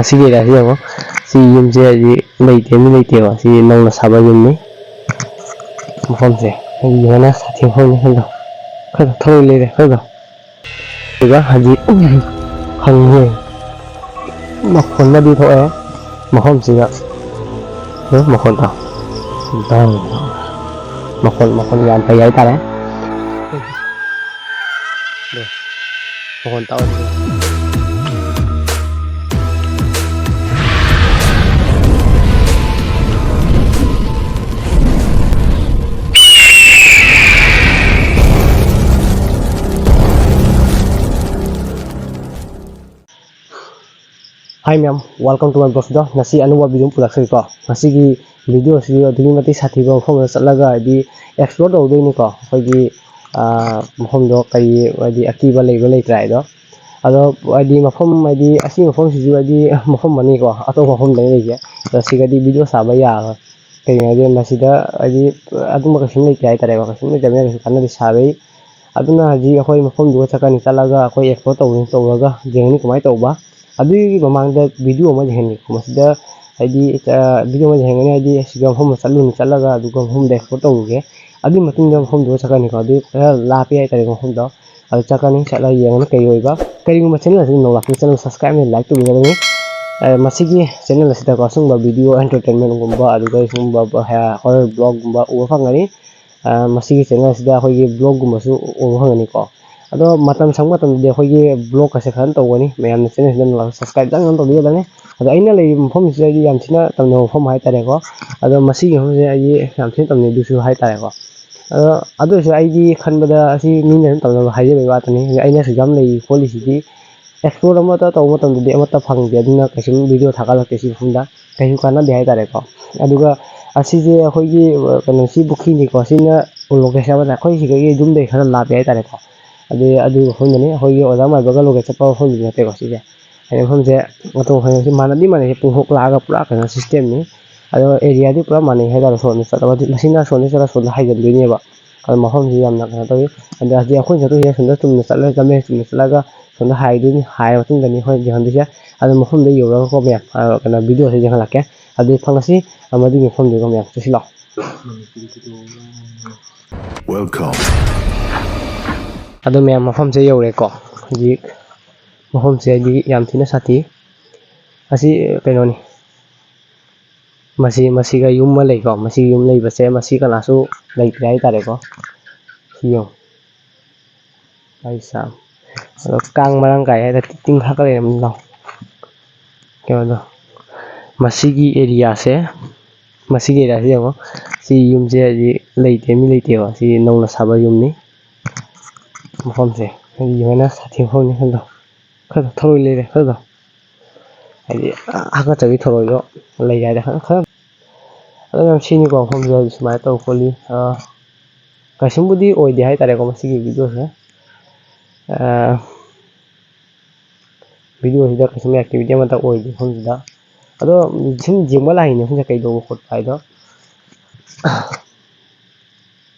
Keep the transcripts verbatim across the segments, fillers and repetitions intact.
ꯁꯤꯒꯤ ꯑꯦꯔꯤꯌꯥꯁꯤ ꯌꯦꯡꯉꯣ꯫ ꯁꯤ ꯌꯨꯝꯁꯦ ꯍꯥꯏꯗꯤ ꯂꯩꯇꯦ, ꯃꯤ ꯂꯩꯇꯦꯕ꯫ ꯁꯤ ꯅꯧꯅ ꯁꯥꯕ ꯌꯨꯝꯅꯤ꯫ ꯃꯐꯝꯁꯦ ꯍꯥꯏꯗꯤ ꯌꯦꯡꯉꯣꯅꯦ, ꯁꯥꯊꯤ ꯃꯐꯝꯅꯤ꯫ ꯈꯔꯗꯣ, ꯈꯔꯗꯣ ꯊꯔꯣꯏ ꯂꯩꯔꯦ꯫ ꯈꯔꯗꯣ ꯑꯗꯨꯒ ꯍꯧꯖꯤꯛ ꯍꯪꯉꯦ꯫ ꯃꯈꯣꯟ ꯑꯃꯗꯤ ꯊꯣꯛꯑꯦ ꯃꯐꯝꯁꯤꯗ꯫ ꯎꯝ, ꯃꯈꯣꯟ ꯇꯥꯎ꯫ ꯗꯪ꯫ ꯃꯈꯣꯟ, ꯃꯈꯣꯟ ꯌꯥꯝ ꯐꯩ ꯍꯥꯏꯇꯥꯔꯦ꯫ ꯃꯈꯣꯟ ꯇꯥꯎ꯫ Hi ꯃꯌꯥꯝ, welcome to my vlog video꯫ ꯉꯁꯤ ꯑꯅꯧꯕ video ꯑꯃ ꯄꯨꯔꯛꯆꯔꯤꯀꯣ꯫ ꯉꯁꯤꯒꯤ video ꯑꯁꯤ ꯑꯗꯨꯛꯀꯤ ꯃꯇꯤꯛ ꯁꯥꯊꯤꯕ ꯃꯐꯝ ꯑꯃꯗ ꯆꯠꯂꯒ ꯍꯥꯏꯗꯤ explore ꯇꯧꯗꯣꯏꯅꯤꯀꯣ꯫ ꯑꯩꯈꯣꯏꯒꯤ, ꯑꯥ, ꯃꯐꯝꯗꯣ ꯀꯔꯤ ꯍꯥꯏꯗꯤ ꯑꯀꯤꯕ ꯂꯩꯕ ꯂꯩꯇ꯭ꯔꯥ ꯍꯥꯏꯗꯣ꯫ ꯑꯗꯣ ꯍꯥꯏꯗꯤ ꯃꯐꯝ ꯍꯥꯏꯗꯤ ꯑꯁꯤ ꯃꯐꯝꯁꯤꯁꯨ ꯍꯥꯏꯗꯤ ꯃꯐꯝ ꯑꯃꯅꯤꯀꯣ, ꯑꯇꯣꯞꯄ ꯃꯐꯝꯗꯅꯤ ꯂꯩꯁꯦ꯫ ꯑꯗꯣ ꯁꯤꯒꯗꯤ video ꯁꯥꯕ ꯌꯥꯔꯣꯏ꯫ ꯀꯩꯒꯤꯅꯣ ꯍꯥꯏꯗꯤ ꯃꯁꯤꯗ ꯍꯥꯏꯗꯤ ꯑꯗꯨꯝꯕ ꯀꯩꯁꯨꯝ ꯂꯩꯇꯦ ꯍꯥꯏꯇꯥꯔꯦꯀꯣ꯫ ꯀꯩꯁꯨꯝ ꯂꯩꯇꯕꯅꯤꯅ ꯀꯩꯁꯨ ꯀꯥꯟꯅꯗꯦ ꯁꯥꯕꯩ꯫ ꯑꯗꯨꯅ ꯍꯧꯖꯤꯛ ꯑꯩꯈꯣꯏ ꯃꯐꯝꯗꯨꯒ ꯆꯠꯀꯅꯤ, ꯆꯠꯂꯒ ꯑꯩꯈꯣꯏ explore ꯇꯧꯒꯅꯤ, ꯇꯧꯔꯒ ꯌꯦꯡꯒꯅꯤ ꯀꯃꯥꯏꯅ ꯇꯧꯕ꯫ ꯑꯗꯨꯒꯤ ꯃꯃꯥꯡꯗ video ꯑꯃ ꯌꯦꯡꯍꯟꯒꯦꯀꯣ꯫ ꯃꯁꯤꯗ ꯍꯥꯏꯗꯤ, ꯑ, video ꯑꯃ ꯌꯦꯡꯍꯟꯒꯅꯤ, ꯍꯥꯏꯗꯤ ꯁꯤꯒ ꯃꯐꯝ ꯑꯃ ꯆꯠꯂꯨꯅꯤ, ꯆꯠꯂꯒ ꯑꯗꯨꯒ ꯃꯐꯝꯗ explore ꯇꯧꯔꯨꯒꯦ꯫ ꯑꯗꯨꯒꯤ ꯃꯇꯨꯡꯗ ꯃꯐꯝꯗꯨꯒ ꯆꯠꯀꯅꯤꯀꯣ꯫ ꯑꯗꯨ ꯈꯔ ꯂꯥꯞꯄꯤ ꯍꯥꯏꯇꯥꯔꯦ ꯃꯐꯝꯗꯣ꯫ ꯑꯗꯨ ꯆꯠꯀꯅꯤ, ꯆꯠꯂꯒ ꯌꯦꯡꯉꯅꯤ ꯀꯩ ꯑꯣꯏꯕ꯫ ꯀꯔꯤꯒꯨꯝꯕ channel ꯑꯁꯤꯗ ꯅꯧꯂꯥꯛꯄ channel subscribe ꯑꯃ like ꯇꯧꯕꯤꯒꯗꯕꯅꯤ꯫ ꯑ, ꯃꯁꯤꯒꯤ channel ꯑꯁꯤꯗꯀꯣ ꯑꯁꯨꯝꯕ video entertainment ꯒꯨꯝꯕ, ꯑꯗꯨꯒ ꯁꯤꯒꯨꯝꯕ, ꯑ, horror vlog ꯒꯨꯝꯕ ꯎꯕ ꯐꯪꯒꯅꯤ꯫ ꯑ, ꯃꯁꯤꯒꯤ channel ꯑꯁꯤꯗ ꯑꯩꯈꯣꯏꯒꯤ vlog ꯒꯨꯝꯕꯁꯨ ꯎꯕ ꯐꯪꯒꯅꯤꯀꯣ꯫ ꯑꯗꯣ ꯃꯇꯝ ꯁꯪꯕ ꯃꯇꯝꯗꯗꯤ ꯑꯩꯈꯣꯏꯒꯤ vlog ꯑꯁꯦ ꯐꯖꯅ ꯇꯧꯒꯅꯤ꯫ ꯃꯌꯥꯝꯅ channel ꯁꯤꯗ ꯂꯥꯛꯑꯒ subscribe ꯇꯪ ꯇꯧꯕꯤꯒꯗꯕꯅꯤ꯫ ꯑꯗꯣ ꯑꯩꯅ ꯂꯩꯔꯤꯕ ꯃꯐꯝꯁꯤꯗ ꯑꯩꯗꯤ ꯌꯥꯝ ꯊꯤꯅ ꯇꯝꯅꯕ ꯃꯐꯝ ꯍꯥꯏꯇꯥꯔꯦꯀꯣ꯫ ꯑꯗꯣ ꯃꯁꯤꯒꯤ ꯃꯐꯝꯁꯦ ꯑꯩꯗꯤ ꯌꯥꯝ ꯊꯤꯅ ꯇꯝꯅꯩ ꯑꯗꯨꯁꯨ ꯍꯥꯏꯇꯥꯔꯦꯀꯣ꯫ ꯑꯗꯣ ꯑꯗꯨ ꯑꯣꯏꯔꯁꯨ ꯑꯩꯗꯤ ꯈꯟꯕꯗ ꯑꯁꯤ ꯃꯤꯅ ꯑꯗꯨꯝ ꯇꯝꯅꯕ ꯍꯥꯏꯖꯕꯒꯤ ꯋꯥꯇꯅꯤ꯫ ꯑꯩꯅꯁꯨ ꯌꯥꯝ ꯂꯩꯔꯤ ꯈꯣꯠꯂꯤꯁꯤꯗꯤ explore ꯑꯃꯇ ꯇꯧꯕ ꯃꯇꯝꯗꯗꯤ ꯑꯃꯠꯇ ꯐꯪꯗꯦ꯫ ꯑꯗꯨꯅ ꯀꯩꯁꯨꯝ video ꯊꯥꯒꯠꯂꯛꯇꯦ ꯁꯤ ꯃꯐꯝꯗ꯫ ꯀꯩꯁꯨ ꯀꯥꯟꯅꯗꯦ ꯍꯥꯏꯇꯥꯔꯦꯀꯣ꯫ ꯑꯗꯨꯒ ꯑꯁꯤꯁꯦ ꯑꯩꯈꯣꯏꯒꯤ, ꯑ, ꯀꯩꯅꯣ, ꯁꯤ ꯄꯨꯈ꯭ꯔꯤꯅꯤꯀꯣ꯫ ꯁꯤꯅ location ꯑꯃꯅ ꯑꯩꯈꯣꯏ ꯁꯤꯗꯒꯤ ꯌꯨꯝꯗꯒꯤ ꯈꯔ ꯂꯥꯞꯄꯦ ꯍꯥꯏꯇꯥꯔꯦꯀꯣ꯫ ꯑꯗꯨ, ꯑꯗꯨ ꯃꯐꯝꯗꯅꯤ ꯑꯩꯈꯣꯏꯒꯤ ꯑꯣꯖꯥ ꯃꯥꯏꯕꯒ ꯂꯣꯀꯦ ꯆꯠꯄ ꯃꯐꯝꯗꯨꯗꯤ ꯅꯠꯇꯦꯀꯣ ꯁꯤꯁꯦ꯫ ꯍꯥꯏꯗꯤ ꯃꯐꯝꯁꯦ ꯑꯇꯣꯞꯄ ꯃꯐꯝ ꯁꯤ ꯃꯥꯟꯅꯗꯤ ꯃꯥꯟꯅꯩ, ꯄꯨꯡꯍꯣꯛ ꯂꯥꯛꯑꯒ ꯄꯨꯔꯥ ꯀꯩꯅꯣ system ꯅꯤ꯫ ꯑꯗꯣ area ꯗꯤ ꯄꯨꯔꯥ ꯃꯥꯟꯅꯩ ꯍꯥꯏꯇꯥꯔꯦ꯫ ꯁꯣꯝꯗ ꯆꯠꯂꯒ ꯃꯁꯤꯅ ꯁꯣꯝꯗ ꯆꯠꯂꯒ ꯁꯣꯝꯗ ꯍꯥꯏꯖꯤꯟꯗꯣꯏꯅꯦꯕ꯫ ꯑꯗꯣ ꯃꯐꯝꯁꯤ ꯌꯥꯝꯅ ꯀꯩꯅꯣ ꯇꯧꯋꯤ꯫ ꯑꯗ ꯍꯧꯖꯤꯛ ꯑꯩꯈꯣꯏꯅ ꯆꯠꯇꯣꯏꯁꯦ ꯁꯣꯝꯗ ꯆꯨꯝꯅ ꯆꯠꯂꯒ ꯆꯠꯂꯒ ꯁꯣꯝꯗ ꯍꯥꯏꯗꯣꯏꯅꯤ, ꯍꯥꯏꯔ ꯃꯇꯨꯡꯗꯅꯤ ꯑꯩꯈꯣꯏ ꯌꯦꯡꯍꯟꯗꯣꯏꯁꯦ꯫ ꯑꯗꯨ ꯃꯐꯝꯗ ꯌꯧꯔꯒꯀꯣ ꯃꯌꯥꯝ, ꯑ, ꯀꯩꯅꯣ, ꯚꯤꯗꯤꯑꯣꯁꯦ ꯌꯦꯡꯍꯜꯂꯛꯀꯦ꯫ ꯑꯗꯨꯗꯤ ꯐꯪꯉꯁꯤ, ꯑ, ꯃꯗꯨꯒꯤ ꯃꯐꯝꯗꯨꯒ ꯃꯌꯥꯝ ꯆꯠꯁꯤꯜꯂꯣ꯫ Welcome. ꯑꯗꯣ ꯃꯌꯥꯝ, ꯃꯐꯝꯁꯦ ꯌꯧꯔꯦꯀꯣ꯫ ꯍꯧꯖꯤꯛ ꯃꯐꯝꯁꯦ ꯍꯥꯏꯗꯤ ꯌꯥꯝ ꯊꯤꯅ ꯁꯥꯊꯤ꯫ ꯑꯁꯤ ꯀꯩꯅꯣꯅꯤ, ꯃꯁꯤ, ꯃꯁꯤꯒ ꯌꯨꯝ ꯑꯃ ꯂꯩꯀꯣ꯫ ꯃꯁꯤ ꯌꯨꯝ ꯂꯩꯕꯁꯦ ꯃꯁꯤ ꯀꯅꯥꯁꯨ ꯂꯩꯇ꯭ꯔꯦ ꯍꯥꯏꯇꯥꯔꯦꯀꯣ꯫ ꯁꯤ ꯌꯦꯡꯉꯨ꯫ ꯑꯩ ꯁꯥ-, ꯑꯗꯣ ꯀꯥꯡ ꯃꯔꯥꯡ ꯀꯥꯏ ꯍꯥꯏꯗ ꯇꯤꯡ ꯈꯔ ꯈꯔ ꯂꯩꯔꯝꯃꯤ ꯂꯥꯎ꯫ ꯀꯩꯅꯣꯗꯣ, ꯃꯁꯤꯒꯤ ꯑꯦꯔꯤꯌꯥꯁꯦ, ꯃꯁꯤꯒꯤ ꯑꯦꯔꯤꯌꯥꯁꯦ ꯌꯦꯡꯉꯣ꯫ ꯁꯤ ꯌꯨꯝꯁꯦ ꯍꯥꯏꯗꯤ ꯂꯩꯇꯦ, ꯃꯤ ꯂꯩꯇꯦꯕ꯫ ꯁꯤ ꯅꯧꯅ ꯁꯥꯕ ꯌꯨꯝꯅꯤ꯫ ꯃꯐꯝꯁꯦ ꯍꯥꯏꯗꯤ ꯌꯦꯡꯉꯣꯅ ꯁꯥꯊꯤ ꯃꯐꯝꯅꯤ ꯈꯜꯂꯣ꯫ ꯈꯔ ꯊꯔꯣꯏ ꯂꯩꯔꯦ ꯈꯜꯂꯣ꯫ ꯍꯥꯏꯗꯤ ꯍꯥꯀꯠꯆꯕꯤ ꯊꯔꯣꯏꯗꯣ ꯂꯩ ꯍꯥꯏꯗꯤ ꯈꯔ, ꯈꯔ ꯑꯗꯨꯝ ꯌꯥꯝ ꯁꯤꯅꯤꯀꯣ ꯃꯐꯝꯁꯦ꯫ ꯍꯥꯏꯗꯤ ꯁꯨꯃꯥꯏꯅ ꯇꯧ ꯈꯣꯠꯂꯤ꯫ ꯑ, ꯀꯩꯁꯨꯝꯕꯨꯗꯤ ꯑꯣꯏꯗꯦ ꯍꯥꯏꯇꯥꯔꯦꯀꯣ ꯃꯁꯤꯒꯤ ꯚꯤꯗꯤꯑꯣꯁꯦ꯫ ꯑ, ꯚꯤꯗꯤꯑꯣꯁꯤꯗ ꯀꯩꯁꯨꯝ ꯑꯦꯛꯇꯤꯚꯤꯇꯤ ꯑꯃꯠꯇ ꯑꯣꯏꯗꯦ ꯃꯐꯝꯁꯤꯗ꯫ ꯑꯗꯣ ꯁꯨꯝ ꯌꯦꯡꯕ ꯂꯥꯛꯏꯅꯦ ꯃꯐꯝꯁꯦ ꯀꯩꯗꯧꯕ ꯈꯣꯠꯄ ꯍꯥꯏꯗꯣ꯫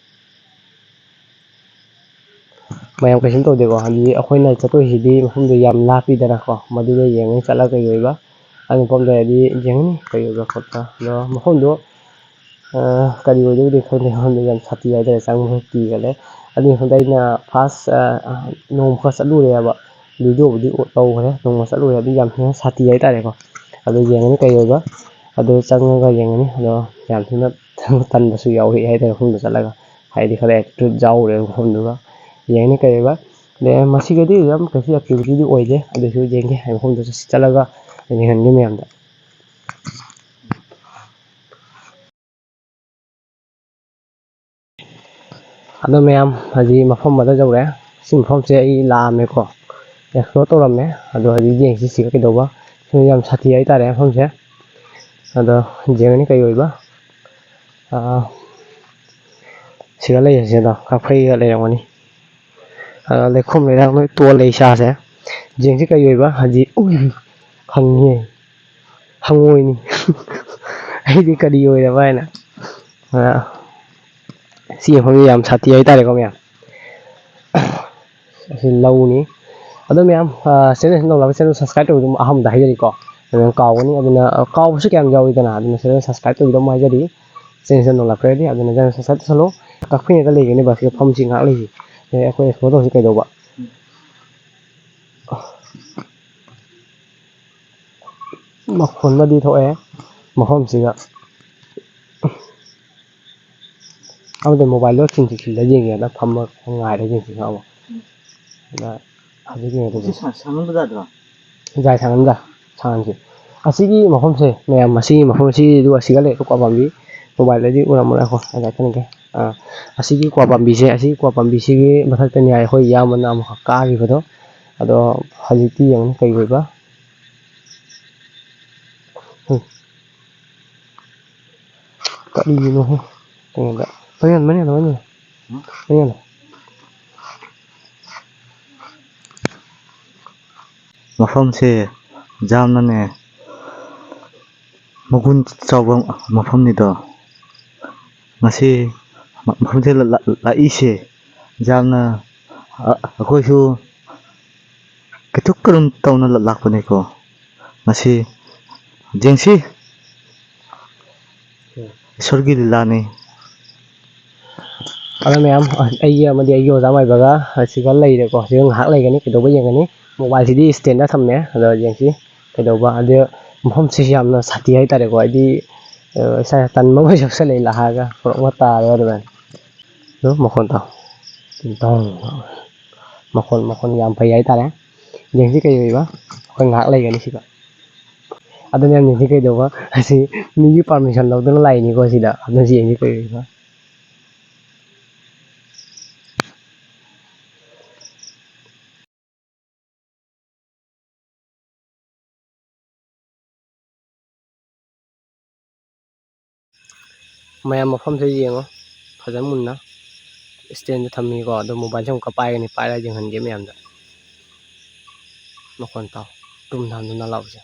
ꯃꯌꯥꯝ ꯀꯩꯁꯨꯝ ꯇꯧꯗꯦꯀꯣ꯫ ꯍꯥꯏꯗꯤ ꯑꯩꯈꯣꯏꯅ ꯆꯠꯇꯣꯏꯁꯤꯗꯤ ꯃꯐꯝꯗꯣ ꯌꯥꯝ ꯂꯥꯞꯄꯤꯗꯅꯀꯣ꯫ ꯃꯗꯨꯗ ꯌꯦꯡꯉꯅꯤ ꯆꯠꯂꯒ ꯀꯩ ꯑꯣꯏꯕ꯫ ꯑꯗꯨ ꯃꯐꯝꯗꯣ ꯍꯥꯏꯗꯤ ꯌꯦꯡꯉꯅꯤ ꯀꯩ ꯑꯣꯏꯕ ꯈꯣꯠꯄ꯫ ꯑꯗꯣ ꯃꯐꯝꯗꯣ, ꯑ, ꯀꯔꯤ ꯑꯣꯏꯗꯣꯏꯅꯣ ꯈꯪꯗꯦ꯫ ꯃꯐꯝꯗꯣ ꯌꯥꯝ ꯁꯥꯊꯤ ꯍꯥꯏꯇꯥꯔꯦ꯫ ꯆꯪꯕ ꯈꯔ ꯀꯤꯒꯜꯂꯦ꯫ ꯑꯗꯨꯒꯤ ꯃꯐꯝꯗ ꯑꯩꯅ ꯐꯥꯔꯁ, ꯑ, ꯅꯣꯡꯃ ꯈꯔ ꯆꯠꯂꯨꯔꯦꯕ꯫ ꯚꯤꯗꯤꯑꯣꯕꯨꯗꯤ ꯇꯧꯈ꯭ꯔꯦ꯫ ꯅꯣꯡꯃ ꯆꯠꯂꯨꯔꯦ꯫ ꯑꯗꯨ ꯌꯥꯝ ꯊꯤꯅ ꯁꯥꯊꯤ ꯍꯥꯏꯇꯥꯔꯦꯀꯣ꯫ ꯑꯗꯨ ꯌꯦꯡꯉꯅꯤ ꯀꯩ ꯑꯣꯏꯕ꯫ ꯑꯗꯨ ꯆꯪꯉꯒ ꯌꯦꯡꯉꯅꯤ꯫ ꯑꯗꯣ ꯌꯥꯝ ꯊꯤꯅ ꯇꯟꯕꯁꯨ ꯌꯥꯎꯔꯛꯑꯦ ꯍꯥꯏꯇꯥꯔꯦ ꯃꯐꯝꯗ ꯆꯠꯂꯒ꯫ ꯍꯥꯏꯗꯤ ꯈꯔ ꯑꯦꯇꯤꯇ꯭ꯌꯨꯠ ꯌꯥꯎꯔꯦ ꯃꯐꯝꯗꯨꯒ꯫ ꯌꯦꯡꯉꯅꯤ ꯀꯩ ꯑꯣꯏꯕ꯫ ꯑꯗꯩ ꯃꯁꯤꯒꯗꯤ ꯌꯥꯝ ꯀꯩꯁꯨ ꯑꯦꯛꯇꯤꯚꯤꯇꯤꯗꯤ ꯑꯣꯏꯗꯦ꯫ ꯑꯗꯨꯁꯨ ꯌꯦꯡꯒꯦ꯫ ꯑꯩ ꯃꯐꯝꯗꯨ ꯆꯠꯁꯤ-, ꯆꯠꯂꯒ ꯌꯦꯡꯍꯟꯒꯦ ꯃꯌꯥꯝꯗ꯫ ꯑꯗꯣ ꯃꯌꯥꯝ, ꯍꯧꯖꯤꯛ ꯃꯐꯝ ꯑꯃꯗ ꯌꯧꯔꯦ꯫ ꯁꯤ ꯃꯐꯝꯁꯦ ꯑꯩ ꯂꯥꯛꯑꯝꯃꯦꯀꯣ, ꯑꯦꯛꯁꯄ꯭ꯂꯣꯔ ꯇꯧꯔꯝꯃꯦ꯫ ꯑꯗꯣ ꯍꯧꯖꯤꯛ ꯌꯦꯡꯁꯤ ꯁꯤꯒ ꯀꯩꯗꯧꯕ꯫ ꯁꯤꯅ ꯌꯥꯝ ꯁꯥꯊꯤ ꯍꯥꯏꯇꯥꯔꯦ ꯃꯐꯝꯁꯦ꯫ ꯑꯗꯣ ꯌꯦꯡꯉꯅꯤ ꯀꯩ ꯑꯣꯏꯕ꯫ ꯑꯥ, ꯁꯤꯒ ꯂꯩꯔꯤꯁꯦ ꯑꯗꯣ ꯀꯥꯐꯩꯒ ꯂꯩꯔꯝꯒꯅꯤ꯫ ꯑꯗꯣ ꯂꯩꯈꯣꯝ ꯂꯩꯅꯥꯡ ꯂꯣꯏ ꯇꯣꯜꯂꯦ ꯏꯁꯥꯁꯦ꯫ ꯌꯦꯡꯁꯤ ꯀꯩ ꯑꯣꯏꯕ꯫ ꯍꯧꯖꯤꯛ, ꯎꯏ, ꯈꯪꯉꯤꯍꯦ꯫ ꯍꯪꯉꯣꯏꯅꯤ꯫ ꯑꯩꯗꯤ ꯀꯔꯤ ꯑꯣꯏꯔꯕ ꯍꯥꯏꯅ꯫ ꯑ, ꯁꯤ ꯃꯐꯝꯁꯦ ꯌꯥꯝ ꯁꯥꯊꯤ ꯍꯥꯏꯇꯥꯔꯦꯀꯣ ꯃꯌꯥꯝ꯫ ꯑꯁꯤ ꯂꯧꯅꯤ꯫ ꯑꯗꯣ ꯃꯌꯥꯝ, ꯑ, channel ꯅꯧꯂꯥꯕ channel subscribe ꯇꯧꯕꯤꯗꯨ ꯑꯍꯥꯟꯕꯗ ꯍꯥꯏꯖꯔꯤꯀꯣ꯫ ꯑꯗꯨꯅ ꯀꯥꯎꯒꯅꯤ, ꯑꯗꯨꯅ, ꯑ, ꯀꯥꯎꯕꯁꯨ ꯀꯌꯥꯝ ꯌꯥꯎꯋꯤꯗꯅ, ꯑꯗꯨꯅ channel subscribe ꯇꯧꯕꯤꯗꯧ ꯍꯥꯏꯖꯔꯤ꯫ Channel ꯅꯧꯂꯥꯛꯈ꯭ꯔꯗꯤ ꯑꯗꯨꯅ channel subscribe ꯇꯧꯁꯜꯂꯣ꯫ ꯀꯛꯐꯩꯅꯒ ꯂꯩꯒꯅꯦꯕ ꯁꯤꯗ ꯐꯝꯁꯤ ꯉꯥꯏꯍꯥꯛ ꯂꯩꯁꯤ꯫ ꯑꯦ, ꯑꯩꯈꯣꯏ explore ꯇꯧꯁꯤ ꯀꯩꯗꯧꯕ꯫ ꯃꯈꯣꯟ ꯑꯃꯗꯤ ꯊꯣꯛꯑꯦ ꯃꯐꯝꯁꯤꯗ꯫ ꯑꯃꯗꯤ mobile ꯂꯣꯏ ꯈꯤꯟ ꯈꯤꯜꯂ ꯌꯦꯡꯉꯦꯅ ꯐꯝꯃ ꯉꯥꯏꯔꯦ ꯌꯦꯡꯁꯤ ꯉꯥꯛ ꯑꯃꯨꯛ꯫ ꯑꯗ ꯍꯧꯖꯤꯛ ꯌꯦꯡꯉꯦ ꯁꯤ ꯁꯥ-, ꯁꯥꯡꯍꯟꯕ ꯌꯥꯗ꯭ꯔꯣ? ꯌꯥꯏ, ꯁꯥꯡꯍꯟꯗ, ꯁꯥꯡꯍꯟꯁꯤ꯫ ꯑꯁꯤꯒꯤ ꯃꯐꯝꯁꯦ ꯃꯌꯥꯝ, ꯑꯁꯤꯒꯤ ꯃꯐꯝ ꯑꯁꯤꯗꯨ ꯑꯁꯤꯒ ꯂꯩ, ꯀ꯭ꯋꯥ ꯄꯥꯝꯕꯤ꯫ Mobile ꯗꯗꯤ ꯎꯔꯝꯃꯔꯣꯏ꯫ ꯑꯩꯈꯣ ꯑꯗ ꯀꯩꯅꯣꯒꯤ, ꯑꯥ, ꯑꯁꯤꯒꯤ ꯀ꯭ꯋꯥ ꯄꯥꯝꯕꯤꯁꯦ, ꯑꯁꯤꯒꯤ ꯀ꯭ꯋꯥ ꯄꯥꯝꯕꯤꯁꯤꯒꯤ ꯃꯊꯛꯇꯅꯤ ꯍꯥꯏ ꯑꯩꯈꯣꯏ ꯏꯌꯥꯝꯕꯅ ꯑꯃꯨꯛꯈꯛ ꯀꯥꯈꯤꯕꯗꯣ꯫ ꯑꯗꯣ ꯍꯧꯖꯤꯛꯇꯤ ꯌꯦꯡꯉꯨꯅꯦ ꯀꯩ ꯑꯣꯏꯕ꯫ ꯎꯝ꯫ ꯀꯔꯤꯒꯤꯅꯣꯍꯦ? ꯀꯩꯅꯣꯗ꯫ ꯃꯅꯦ, ꯃꯅꯦ, ꯃꯅꯦ꯫ ꯃꯅꯦ꯫ ꯃꯐꯝꯁꯦ ꯌꯥꯝꯅꯅꯦ ꯃꯒꯨꯟ ꯆꯥꯎꯕ ꯃꯐꯝꯅꯤꯗꯣ꯫ ꯉꯁꯤ ꯃꯐꯝꯁꯤꯗ ꯂꯥꯛ-, ꯂꯥꯛꯏꯁꯦ ꯌꯥꯝꯅ, ꯑ-, ꯑꯩꯈꯣꯏꯁꯨ ꯀꯩꯊꯨꯛ ꯀꯔꯨꯝ ꯇꯧꯅ ꯂꯥꯛꯄꯅꯤꯀꯣ꯫ ꯉꯁꯤ ꯌꯦꯡꯁꯤ, ꯏꯁꯣꯔꯒꯤ ꯂꯤꯂꯥꯅꯤ꯫ ꯑꯗꯣ ꯃꯌꯥꯝ, ꯑꯩꯒꯤ ꯑꯃꯗꯤ ꯑꯩꯒꯤ ꯑꯣꯖꯥ ꯃꯥꯏꯕꯒ ꯑꯁꯤꯒ ꯂꯩꯔꯦꯀꯣ꯫ ꯁꯤꯗ ꯉꯥꯏꯍꯥꯛ ꯂꯩꯒꯅꯤ, ꯀꯩꯗꯧꯕ ꯌꯦꯡꯒꯅꯤ꯫ Mobile ꯁꯤꯗꯤ stand ꯊꯝꯃꯦ꯫ ꯑꯗꯣ ꯌꯦꯡꯁꯤ ꯀꯩꯗꯧꯕ꯫ ꯑꯗꯨ ꯃꯐꯝꯁꯤꯁꯨ ꯌꯥꯝꯅ ꯁꯥꯊꯤ ꯍꯥꯏꯇꯥꯔꯦꯀꯣ꯫ ꯍꯥꯏꯗꯤ, ꯑ, ꯏꯁꯥ ꯇꯟꯕ ꯑꯃ ꯌꯥꯎꯁꯜꯂꯛꯑꯦ ꯂꯥꯛꯑꯒ ꯄꯨꯔꯛ ꯑꯃ ꯇꯥꯔꯦ ꯑꯗꯨꯃꯥꯏꯅ꯫ ꯑꯗꯨ ꯃꯈꯣꯟ ꯇꯥꯎ꯫ ꯇꯤꯡ ꯇꯣꯡ꯫ ꯃꯈꯣꯟ, ꯃꯈꯣꯟ ꯌꯥꯝ ꯐꯩ ꯍꯥꯏꯇꯥꯔꯦ꯫ ꯌꯦꯡꯁꯤ ꯀꯩ ꯑꯣꯏꯕ꯫ ꯑꯩꯈꯣꯏ ꯉꯥꯏꯍꯥꯛ ꯂꯩꯒꯅꯤ ꯁꯤꯗ꯫ ꯑꯗꯨꯅ ꯌꯥꯝ ꯌꯦꯡꯁꯤ ꯀꯩꯗꯧꯕ꯫ ꯑꯁꯤ ꯃꯤꯒꯤ permission ꯂꯧꯗꯅ ꯂꯥꯛꯏꯅꯤꯀꯣ ꯁꯤꯗ꯫ ꯑꯗꯨꯅ ꯌꯦꯡꯁꯤ ꯀꯩ ꯑꯣꯏꯕ꯫ ꯃꯌꯥꯝ ꯃꯐꯝꯁꯦ ꯌꯦꯡꯉꯣ ꯐꯖꯅ ꯃꯨꯟꯅ꯫ Stand ꯊꯝꯃꯤꯀꯣ, ꯑꯗꯣ mobile ꯁꯦ ꯑꯃꯨꯛꯀ ꯄꯥꯏꯒꯅꯤ, ꯄꯥꯏꯔꯒ ꯌꯦꯡꯍꯟꯒꯦ ꯃꯌꯥꯝꯗ꯫ ꯃꯈꯣꯟ ꯇꯥꯎ, ꯇꯨꯝ ꯊꯥꯝ ꯇꯨꯝ ꯊꯥꯝ ꯂꯥꯎꯕꯁꯦ꯫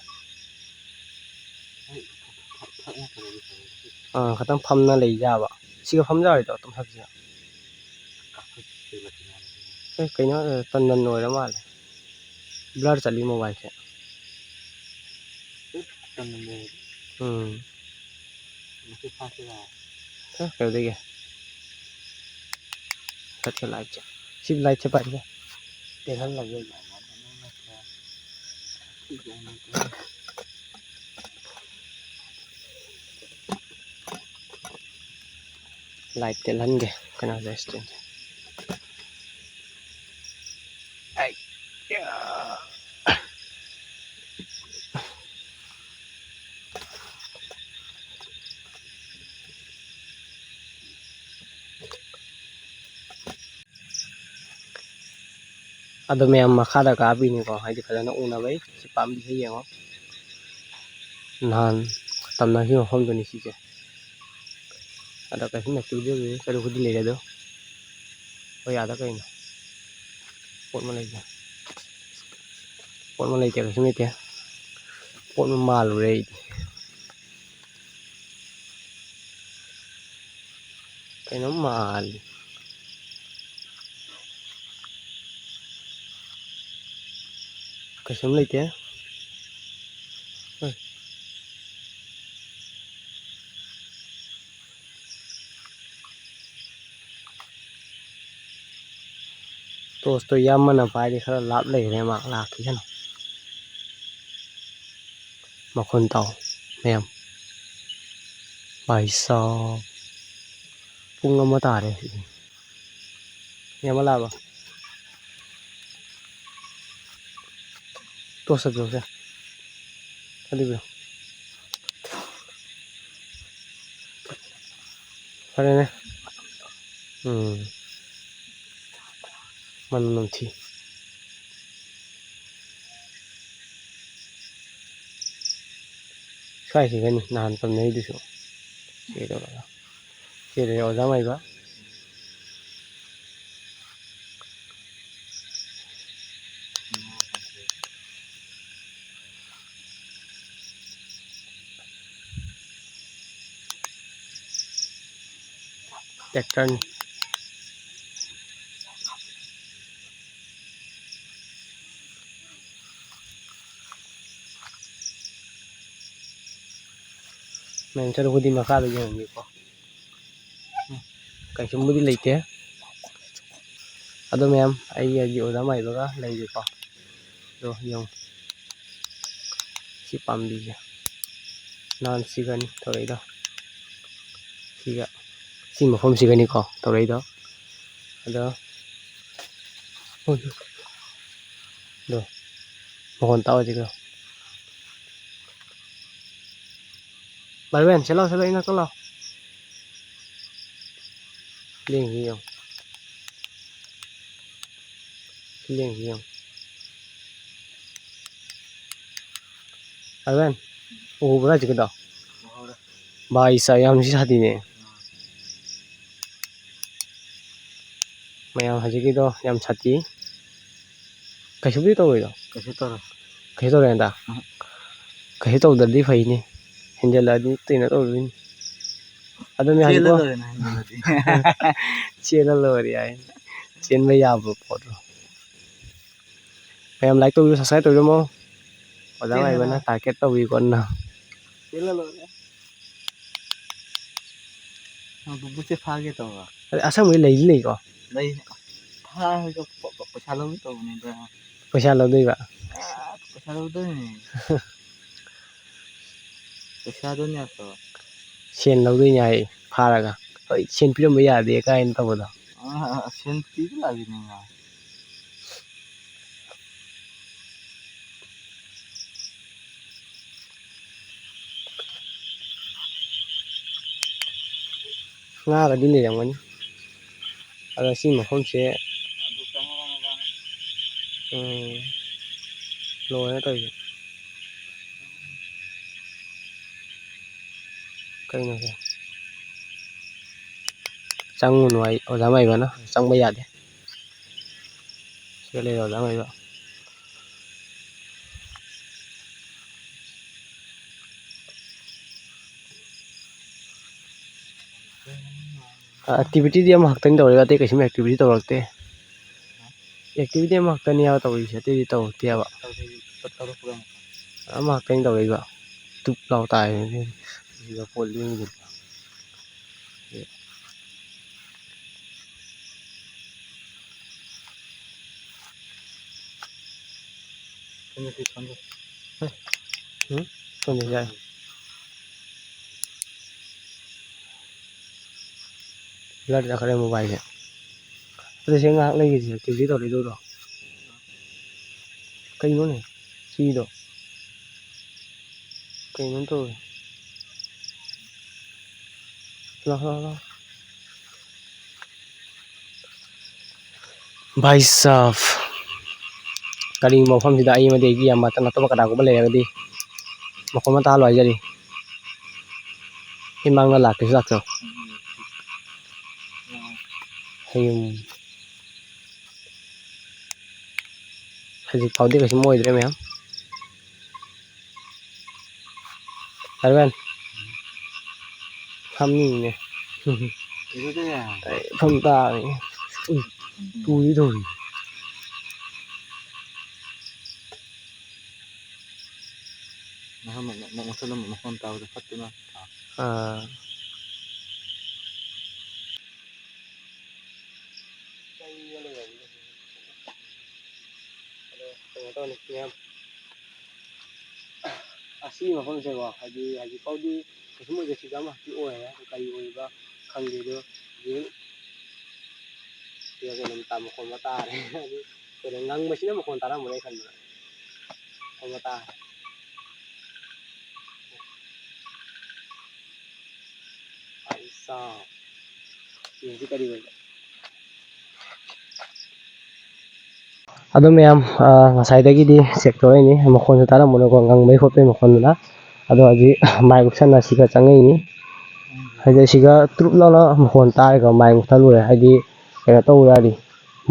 ꯑꯥ, ꯈꯇꯪ ꯐꯝꯅ ꯂꯩ ꯌꯥꯕ꯫ ꯁꯤꯒ ꯐꯝ ꯌꯥꯔꯣꯏꯗ꯭ꯔꯣ? ꯇꯨꯝꯊꯕꯁꯤꯒ꯫ ꯑꯦ, ꯀꯩꯅꯣ, ꯇꯟꯗꯟ ꯑꯣꯏꯔ ꯃꯥꯜꯂꯦ꯫ Blur ꯆꯠꯂꯤ mobileꯁꯦ꯫ ꯎꯝ꯫ ꯃꯁꯤ ꯐꯥꯁꯤꯔꯥ? ꯍꯥ, ꯀꯩꯗꯧꯗꯣꯏꯒꯦ? ꯆꯠꯈ꯭ꯔꯦ lightꯁꯦ꯫ ꯁꯤ lightꯁꯦ ꯄꯥꯏꯁꯦ꯫ ꯇꯦꯜꯍꯜꯂꯒꯦ꯫ Light ꯇꯦꯜꯍꯟꯒꯦ ꯀꯩꯅꯣꯁꯦ, stand꯫ ꯑꯩ, ꯌꯥ꯫ ꯑꯗꯣ ꯃꯌꯥꯝ ꯃꯈꯥꯗ ꯀꯥꯞꯄꯤꯅꯤꯀꯣ, ꯍꯥꯏꯗꯤ ꯐꯖꯅ ꯎꯅꯕꯩ꯫ ꯁꯤ ꯄꯥꯝꯕꯤꯁꯦ ꯌꯦꯡꯉꯣ, ꯅꯍꯥꯟ ꯇꯝꯅꯈꯤꯕ ꯃꯐꯝꯗꯨꯅꯤ ꯁꯤꯁꯦ꯫ ꯑꯗ ꯀꯩꯁꯨ ꯅꯠꯇꯦ, ꯆꯔꯨ ꯈꯨꯗꯤ ꯂꯩꯔꯦ ꯑꯗꯣ꯫ ꯍꯣꯏ, ꯑꯥꯗ ꯀꯩꯅꯣ? ꯄꯣꯠ ꯑꯃ ꯂꯩꯇꯦ꯫ ꯄꯣꯠ ꯑꯃ ꯂꯩꯇꯦ, ꯀꯩꯁꯨ ꯂꯩꯇꯦ꯫ ꯄꯣꯠ ꯑꯃ ꯃꯥꯜꯂꯨꯔꯦ ꯑꯩꯗꯤ꯫ ꯀꯩꯅꯣꯝ ꯃꯥꯜꯂꯤ꯫ ꯀꯩꯁꯨꯝ ꯂꯩꯇꯦ꯫ ꯍꯣꯏ꯫ Torchꯇꯣ ꯏꯌꯥꯝꯕꯅ ꯄꯥꯏꯔꯤ, ꯈꯔ ꯂꯥꯞ ꯂꯩꯈ꯭ꯔꯦ, ꯃꯥ ꯂꯥꯛꯈꯤꯁꯅꯨ꯫ ꯃꯈꯣꯟ ꯇꯥꯎ ꯃꯌꯥꯝ꯫ ꯚꯥꯏ ꯁꯥꯕ꯫ ꯄꯨꯡ ꯑꯃ ꯇꯥꯔꯦ꯫ ꯃꯤ ꯑꯃ ꯂꯥꯛꯑꯕ? Torch ꯆꯠꯄꯤꯔꯣꯁꯦ꯫ ꯆꯠꯂꯤꯕ꯭ꯔꯣ? ꯐꯔꯦꯅꯦ꯫ ꯎꯝ꯫ ꯃꯅꯝ ꯅꯝꯊꯤ꯫ ꯁ꯭ꯋꯥꯏꯁꯤꯒꯅꯤ ꯅꯍꯥꯟ ꯇꯝꯅꯩꯗꯨꯁꯨ꯫ ꯁꯤꯗ ꯇꯧꯔꯒ꯫ ꯁꯤꯗ ꯑꯣꯖꯥ ꯃꯥꯏꯕ꯫ Tractorꯅꯤ꯫ ꯃꯌꯥꯝ ꯆꯠꯂꯨꯕꯗꯤ ꯃꯈꯥꯗ ꯌꯦꯡꯉꯒꯦꯀꯣ꯫ ꯀꯩꯁꯨꯝꯕꯨꯗꯤ ꯂꯩꯇꯦ꯫ ꯑꯗꯣ ꯃꯌꯥꯝ, ꯑꯩ ꯍꯧꯖꯤꯛ ꯑꯣꯖꯥ ꯃꯥꯏꯕꯒ ꯂꯩꯔꯤꯀꯣ꯫ ꯑꯗꯣ ꯌꯦꯡꯉꯨ꯫ ꯁꯤ ꯄꯥꯝꯕꯤꯁꯦ꯫ ꯅꯍꯥꯟ ꯁꯤꯒꯅꯤ ꯇꯧꯔꯛꯏꯗꯣ꯫ ꯁꯤꯒ, ꯁꯤ ꯃꯐꯝꯁꯤꯒꯅꯤꯀꯣ ꯇꯧꯔꯛꯏꯗꯣ꯫ ꯑꯗꯣ, ꯍꯣꯏ, ꯑꯗꯣ ꯃꯈꯣꯟ ꯇꯥꯎꯁꯤꯒ꯫ ꯕꯥꯔꯕꯦꯟ, ꯁꯤ ꯂꯥꯎ, ꯁꯤ ꯂꯥꯎ, ꯏꯅꯥꯛꯇ ꯂꯥꯎ꯫ ꯂꯦꯡꯁꯤ ꯌꯦꯡꯉꯨ꯫ ꯁꯤ ꯂꯦꯡꯁꯤ ꯌꯦꯡꯉꯨ꯫ ꯕꯥꯔꯕꯦꯟ, ꯎꯍꯧꯕ꯭ꯔꯥ ꯍꯧꯖꯤꯛꯀꯤꯗꯣ? ꯎꯍꯧꯔꯦ꯫ ꯚꯥꯏ ꯁꯥ, ꯌꯥꯝ ꯊꯤ ꯁꯥꯊꯤꯅꯦ꯫ ꯃꯌꯥꯝ ꯍꯧꯖꯤꯛꯀꯤꯗꯣ ꯌꯥꯝ ꯁꯥꯊꯤ꯫ ꯀꯩꯁꯨꯕꯨꯗꯤ ꯇꯧꯔꯣꯏꯗꯣ꯫ ꯀꯩꯁꯨ ꯇꯧꯔꯣꯏ꯫ ꯀꯩꯁꯨ ꯇꯧꯔꯣꯏ ꯍꯟꯗꯛ? ꯎꯝ꯫ ꯀꯩꯁꯨ ꯇꯧꯗ꯭ꯔꯗꯤ ꯐꯩꯅꯤ꯫ ꯍꯦꯟꯖꯜꯂꯛꯑꯗꯤ ꯀꯩꯅꯣ ꯇꯧꯗꯣꯏꯅꯤ꯫ ꯑꯗꯨꯅꯤ ꯆꯦꯜꯂ ꯍꯧꯖꯤꯛꯀꯣ꯫ ꯂꯣꯏꯔꯦꯅ ꯍꯦꯟꯖꯜꯂꯗꯤ꯫ ꯆꯦꯜꯂ ꯂꯣꯏꯔꯦ ꯍꯥꯏ꯫ ꯆꯦꯟꯕ ꯌꯥꯕ ꯄꯣꯠꯂꯣ꯫ ꯃꯌꯥꯝ like ꯇꯧꯕꯤꯌꯨ, subscribe ꯇꯧꯕꯤꯔꯝꯃꯣ꯫ ꯑꯣꯖꯥ ꯆꯦꯜꯂ ꯃꯥꯏꯕꯅ ꯂꯣꯏꯔꯦ꯫ Target ꯇꯧꯕꯤꯀꯣ ꯅꯪ꯫ ꯆꯦꯜꯂ ꯂꯣꯏꯔꯦ꯫ ꯅꯪ ꯕꯨꯕꯨꯠꯁꯦ ꯐꯥꯒꯦ ꯇꯧꯕ꯫ ꯑꯗ ꯑꯁꯪꯕꯗꯤ ꯂꯩꯗꯤ ꯂꯩꯀꯣ? ꯂꯩ꯫ ꯐꯥꯔꯒ ꯄ-, ꯄ-, ꯄꯩꯁꯥ ꯂꯧꯒꯦ ꯇꯧꯕꯅꯤꯗ꯫ ꯄꯩꯁꯥ ꯂꯧꯗꯣꯏꯕ? ꯑꯥ, ꯄꯩꯁꯥ ꯂꯧꯗꯣꯏꯅꯦ꯫ ꯄꯩꯁꯥꯗꯣ ꯅꯠꯇ꯭ꯔꯣ? ꯁꯦꯟ ꯂꯧꯗꯣꯏꯅꯦ ꯍꯥꯏ, ꯐꯥꯔꯒ꯫ ꯍꯣꯏ, ꯁꯦꯟ ꯄꯤꯔꯝꯕ ꯌꯥꯗꯦ ꯀꯥꯏꯅ ꯇꯧꯕꯗꯣ꯫ ꯑꯥ, ꯁꯦꯟ ꯄꯤꯕ ꯂꯥꯛꯏꯅꯦ ꯉꯥ꯫ ꯉꯥꯒꯗꯤ ꯂꯩꯔꯝꯒꯅꯤ꯫ ꯑꯗꯣ ꯁꯤ ꯃꯐꯝꯁꯦ, ꯎꯝ, ꯂꯣꯏꯔꯦ ꯇꯧꯔꯤꯁꯦ꯫ ꯀꯩꯅꯣꯁꯦ? ꯆꯪꯉꯨꯅꯨ ꯍꯥꯏ ꯑꯣꯖꯥ ꯃꯥꯏꯕꯅ, ꯆꯪꯕ ꯌꯥꯗꯦ꯫ ꯁꯤꯗ ꯂꯩꯔꯦ ꯑꯣꯖꯥ ꯃꯥꯏꯕ꯫ Activity ꯗꯤ ꯑꯃꯈꯛꯇꯅꯤ ꯇꯧꯔꯛꯏꯕ, ꯑꯇꯩ ꯀꯩꯁꯨꯝ activity ꯇꯧꯔꯛꯇꯦ꯫ Activity ꯑꯃꯈꯛꯇꯅꯦꯕ ꯇꯧꯔꯤꯁꯦ, ꯑꯇꯩꯗꯤ ꯇꯧꯔꯛꯇꯦꯕ꯫ ꯑꯃꯈꯛꯇꯅꯤ ꯇꯧꯔꯛꯏꯕ꯫ ꯇꯨꯞ ꯂꯥꯎ ꯇꯥꯏ꯫ ꯁꯤꯗ ꯄꯣꯠ ꯂꯦꯡꯉꯤꯗꯨꯅꯤ꯫ ꯎꯝ? ꯁꯣꯝꯗ ꯌꯥꯏ꯫ ꯂꯥꯏꯠ ꯆꯠꯈ꯭ꯔꯦ ꯃꯣꯕꯥꯏꯜꯁꯦ꯫ ꯑꯗꯨ ꯁꯤ ꯉꯥꯏꯍꯥꯛ ꯂꯩꯈꯤꯁꯦ, ꯇ꯭ꯌꯨꯁꯗꯦ ꯇꯧꯔꯤꯗꯨꯗꯣ꯫ ꯀꯩꯅꯣꯅꯦ ꯁꯤꯗꯣ? ꯀꯩꯅꯣꯝ ꯇꯧꯔꯦ꯫ ꯂꯥꯎ, ꯂꯥꯎ, ꯂꯥꯎ꯫ ꯚꯥꯏ ꯁꯥꯕ, ꯀꯔꯤ ꯃꯐꯝꯁꯤꯗ ꯑꯩ ꯑꯃꯗꯤ ꯑꯩꯒꯤ ꯏꯌꯥꯝꯕ ꯅꯠꯇꯅ ꯑꯇꯣꯞꯄ ꯀꯅꯥꯒꯨꯝꯕ ꯂꯩꯔꯒꯗꯤ ꯃꯈꯣꯟ ꯑꯃ ꯇꯥꯍꯜꯂꯣ ꯍꯥꯏꯖꯔꯤ꯫ ꯏꯃꯥꯡꯗ ꯂꯥꯛꯀꯦꯁꯨ ꯂꯥꯛꯆꯧ꯫ ꯍꯌꯨꯝ꯫ ꯍꯧꯖꯤꯛ ꯐꯥꯎꯗꯤ ꯀꯩꯁꯨꯝ ꯑꯣꯏꯗ꯭ꯔꯦ ꯃꯌꯥꯝ꯫ ꯑꯔꯕꯦꯟ꯫ ꯐꯝꯃꯤꯅꯦ꯫ ꯀꯩꯗꯧꯗꯣꯏꯅꯣ? ꯑꯩ ꯐꯝ ꯇꯥꯕꯅꯤ꯫ ꯎꯏ, ꯇꯨꯗꯤ ꯇꯧꯔꯤ꯫ ꯅꯍꯥꯟ ꯃ-, ꯃ-, ꯃꯈꯣꯟ ꯇꯥꯕꯗ ꯐꯠꯇꯦꯅ꯫ ꯑꯥ꯫ ꯑꯗꯣ ꯀꯩꯅꯣ ꯇꯧꯅꯤ ꯃꯌꯥꯝ, ꯑꯁꯤ ꯃꯐꯝꯁꯦꯀꯣ, ꯍꯥꯏꯗꯤ ꯍꯧꯖꯤꯛꯐꯥꯎꯗꯤ ꯀꯩꯁꯨꯝ ꯑꯣꯏꯗꯦ, ꯁꯤꯗ ꯑꯃ ꯍꯧꯖꯤꯛ ꯑꯣꯏꯔꯦ, ꯑꯗꯣ ꯀꯔꯤ ꯑꯣꯏꯔꯤꯕ ꯈꯪꯗꯦ꯫ ꯑꯗꯣ ꯍꯧꯖꯤꯛ ꯁꯤꯗ ꯀꯩꯅꯣꯝ ꯇꯥ-, ꯃꯈꯣꯟ ꯑꯃ ꯇꯥꯔꯦ꯫ ꯍꯥꯏꯗꯤ ꯀꯩꯅꯣ ꯉꯪꯕꯁꯤꯅ ꯃꯈꯣꯟ ꯇꯥꯔꯝꯃꯔꯣꯏ ꯈꯟꯕꯗ ꯃꯈꯣꯟ ꯑꯃ ꯇꯥꯔꯦ꯫ ꯄꯩꯁꯥ꯫ ꯌꯦꯡꯁꯤ ꯀꯔꯤ ꯑꯣꯏꯕ꯫ ꯑꯗꯣ ꯃꯌꯥꯝ, ꯑ, ꯉꯁꯥꯏꯗꯒꯤꯗꯤ ꯆꯦꯛ ꯇꯧꯔꯛꯏꯅꯤ, ꯃꯈꯣꯟꯁꯨ ꯇꯥꯔꯝꯃꯅꯤꯀꯣ, ꯉꯪꯕꯩ ꯈꯣꯠꯄꯩ ꯃꯈꯣꯟꯗꯨꯅ꯫ ꯑꯗꯣ ꯍꯧꯖꯤꯛ ꯃꯥꯏꯛ ꯎꯞꯁꯟꯅ ꯁꯤꯒ ꯆꯪꯉꯛꯏꯅꯤ꯫ ꯍꯥꯏꯗꯤ ꯁꯤꯒ ꯇ꯭ꯔꯨꯞ ꯂꯥꯎꯅ ꯃꯈꯣꯟ ꯇꯥꯔꯦꯀꯣ, ꯃꯥꯏꯛ ꯃꯨꯊꯠꯂꯨꯔꯦ, ꯍꯥꯏꯗꯤ ꯀꯩꯅꯣ ꯇꯧꯔꯦ ꯍꯥꯏꯗꯤ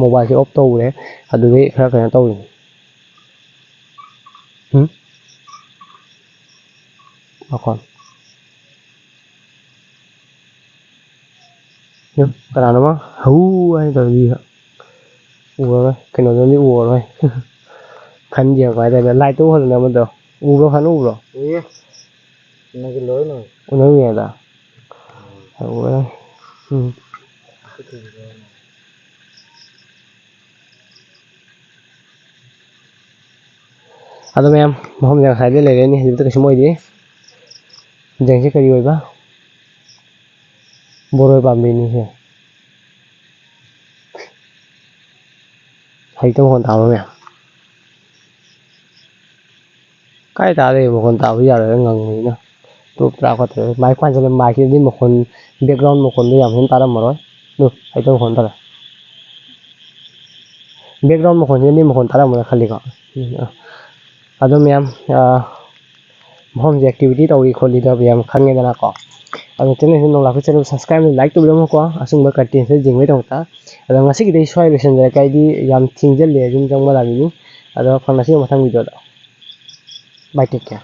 ꯃꯣꯕꯥꯏꯜꯁꯦ ꯑꯣꯐ ꯇꯧꯔꯦ, ꯑꯗꯨꯗꯩ ꯈꯔ ꯀꯩꯅꯣ ꯇꯧꯔꯤꯅꯤ꯫ ꯎꯝ? ꯃꯈꯣꯟ꯫ ꯎꯝ, ꯀꯅꯥꯅꯣꯃ ꯍꯧ ꯍꯥꯏꯅ ꯇꯧꯔꯤ꯫ ꯎꯔꯔꯣꯏ, ꯀꯩꯅꯣꯗꯨꯅꯗꯤ ꯎꯔꯔꯣꯏ꯫ ꯈꯟ ꯌꯦꯡꯉꯛꯄ ꯍꯥꯏꯇꯥꯔꯦ꯫ ꯂꯥꯏꯠꯇꯣ ꯎꯍꯜꯂꯨꯅꯦ ꯑꯃꯗꯣ꯫ ꯎꯕ꯭ꯔꯣ? ꯐꯅ ꯎꯕ꯭ꯔꯣ? ꯎꯏꯌꯦ꯫ ꯎꯅꯈꯤꯔꯣꯏꯅꯦ꯫ ꯎꯅꯔꯨꯏ ꯍꯥꯏꯗ꯫ ꯎꯝ꯫ ꯎꯝ꯫ ꯑꯗꯣ ꯃꯌꯥꯝ, ꯃꯐꯝꯁꯦ ꯉꯁꯥꯏꯗꯩ ꯂꯩꯔꯦꯅꯦ, ꯍꯧꯖꯤꯛꯇ ꯀꯩꯁꯨꯝ ꯑꯣꯏꯗꯦ꯫ ꯌꯦꯡꯁꯤ ꯀꯔꯤ ꯑꯣꯏꯕ? ꯕꯣꯔꯣꯏ ꯄꯥꯝꯕꯤꯅꯤꯁꯦ꯫ ꯍꯩꯇꯕ ꯃꯈꯣꯟ ꯇꯥꯕ꯭ꯔꯣ ꯃꯌꯥꯝ? ꯀꯥꯏ ꯇꯥꯗꯣꯏ ꯃꯈꯣꯟ ꯇꯥꯕ ꯌꯥꯔꯣꯏ ꯉꯪꯕꯅꯤꯅ꯫ ꯇꯣꯞ ꯇꯔꯥ ꯈꯣꯠꯇ꯭ꯔꯦ꯫ ꯃꯥꯏꯛ ꯄꯥꯟꯁꯤꯜꯂꯦ, ꯃꯥꯏꯛꯀꯤꯗꯤ ꯃꯈꯣꯟ, ꯕꯦꯛꯒ꯭ꯔꯥꯎꯟ ꯃꯈꯣꯟꯗꯣ ꯌꯥꯝ ꯍꯦꯟꯅ ꯇꯥꯔꯝꯃꯔꯣꯏ꯫ ꯑꯗꯨ ꯍꯩꯇꯕ ꯃꯈꯣꯟ ꯇꯥꯔꯦ꯫ ꯕꯦꯛꯒ꯭ꯔꯥꯎꯟ ꯃꯈꯣꯟꯁꯤꯅꯗꯤ ꯃꯈꯣꯟ ꯇꯥꯔꯝꯃꯔꯣꯏ ꯈꯜꯂꯤꯀꯣ꯫ ꯎꯝ, ꯑ꯫ ꯑꯗꯣ ꯃꯌꯥꯝ, ꯑ, ꯃꯐꯝꯁꯦ ꯑꯦꯛꯇꯤꯚꯤꯇꯤ ꯇꯧꯔꯤ ꯈꯣꯠꯂꯤꯗꯣ ꯃꯌꯥꯝ ꯈꯪꯉꯦꯗꯅꯀꯣ꯫ ꯑꯗꯣ ꯆꯦꯅꯦꯜꯁꯤ ꯅꯧꯂꯥꯛꯄ ꯆꯦꯅꯦꯜ ꯁꯕꯁꯀ꯭ꯔꯥꯏꯕ, ꯂꯥꯏꯛ ꯇꯧꯕꯤꯔꯝꯃꯨꯀꯣ꯫ ꯑꯁꯨꯝꯕ ꯀꯟꯇꯦꯟꯁꯦ ꯌꯦꯡꯕꯒꯤꯗꯃꯛꯇ꯫ ꯑꯗꯣ ꯉꯁꯤꯒꯤꯗꯤ ꯑꯩ ꯁ꯭ꯋꯥꯏ ꯂꯣꯏꯁꯤꯟꯖꯔꯒꯦ꯫ ꯑꯩꯗꯤ ꯌꯥꯝ ꯊꯦꯡꯖꯜꯂꯦ ꯌꯨꯝ ꯆꯪꯕ ꯂꯥꯛꯏꯅꯤ꯫ ꯑꯗꯣ ꯐꯪꯅꯁꯤ ꯃꯊꯪ ꯚꯤꯗꯤꯑꯣꯗ꯫ Bye, take care꯫